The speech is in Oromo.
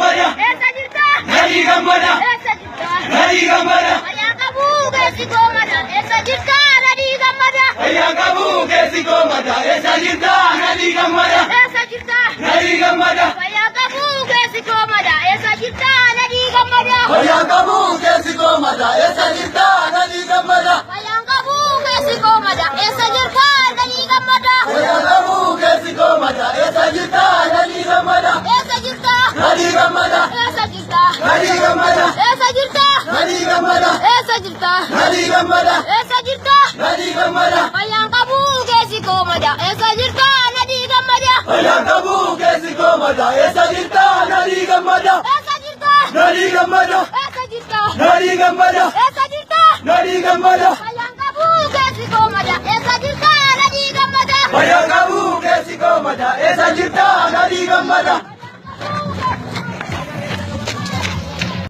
Gammada. Eessa jirta? Nadii Gammada. Eessa jirta? Nadii Gammada. Fayyaa qabu keessi koo mada. Eessa jirta? Nadii Gammada. Fayyaa qabu keessi koo mada. Eessa jirta? Nadii Gammada. Eessa jirta? Nadii Gammada. Fayyaa qabu keessi koo mada. Eessa jirta? Nadii Gammada. Fayyaa qabu keessi koo mada. Eessa jirta? Nadii Gammada. Fayyaan qabu keessi koo mada. Eessa jirta? Nadii Gammada. Fayyaa qabu keessi koo mada. Eessa jirta? Nadii Gammada. Eessa jirta? Nadii Gammada. Eessa jirta? Nadii Gammada. Eessa jirta? Nadii Gammada. Eessa jirta? Nadii Gammada. Eessa jirta? Nadii Gammada. Fayyaan qabu keessi koo mada. Eessa jirta? Nadii Gammada. Fayyaa qabu keessi koo mada. Eessa jirta? Nadii Gammada. Eessa jirta? Nadii Gammada. Eessa jirta? Nadii Gammada. Eessa jirta? Nadii Gammada. Fayyaan qabu keessi koo mada. Eessa jirta? Nadii Gammada. Fayyaa qabu keessi koo mada. Eessa jirta? Nadii Gammada.